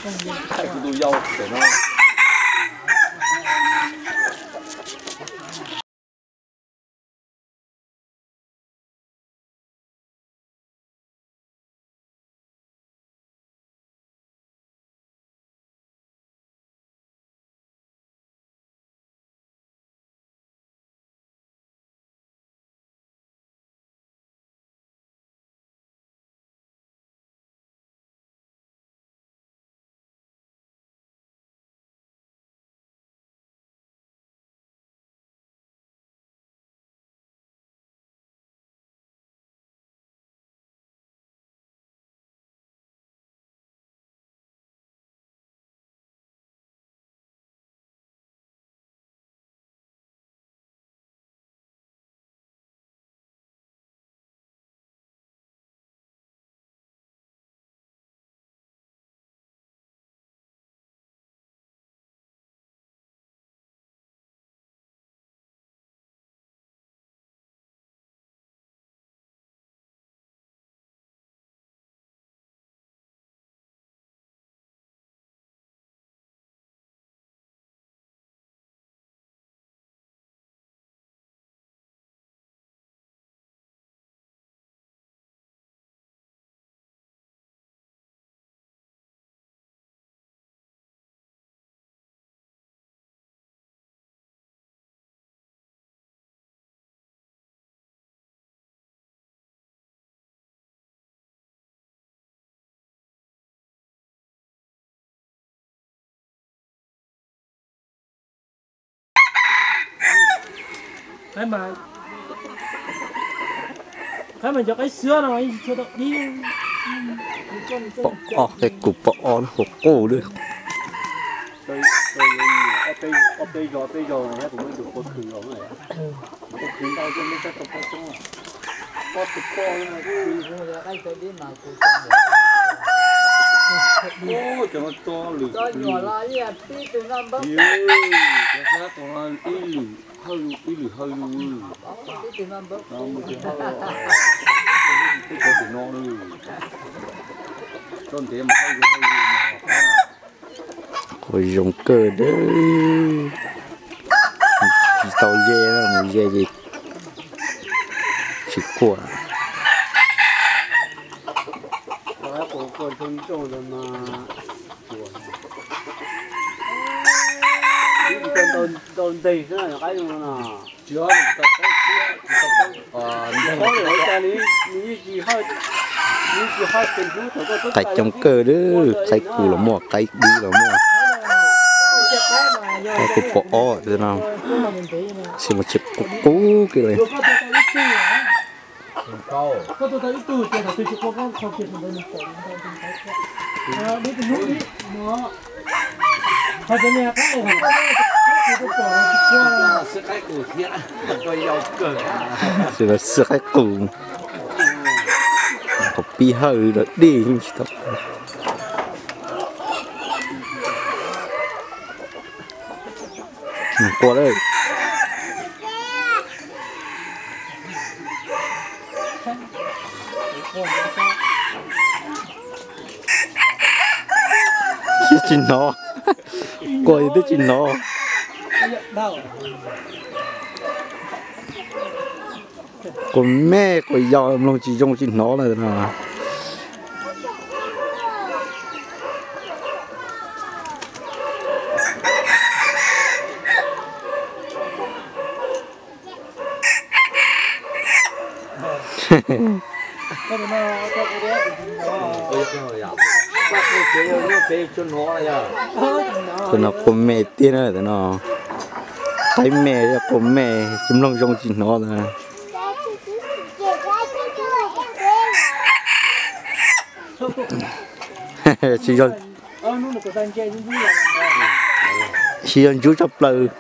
Thaij kuv tus yau ntawm no. Pom ob qaib qus pom ob lub qus qus lawm. Ib lwm hawj lug, ib lwm hawj lug. Quaj zoo kawg, tsis tau ze, mus ze ces tsis quaj. Ntau nteg xwb na, qaib zoo no. Qaib coob kawg, qaib qus los muaj, qaib dib los muaj. Qaib qus pom ob no, tsis mas tsis qus qus kiag li. Xwb qaib qus, qhov pib hawj los dej tsis tau. Quaj lawm. Tsis hnov, quaj twb tsis hnov. Quas me quas yau mloog tsis zoo tsis hnov na no. Tus no quas me tiag na, tus no qaib me, quas me tsis mloog zoo tsis hnov na. Tsis yog, tsis yog ntsuv tshaj plaws.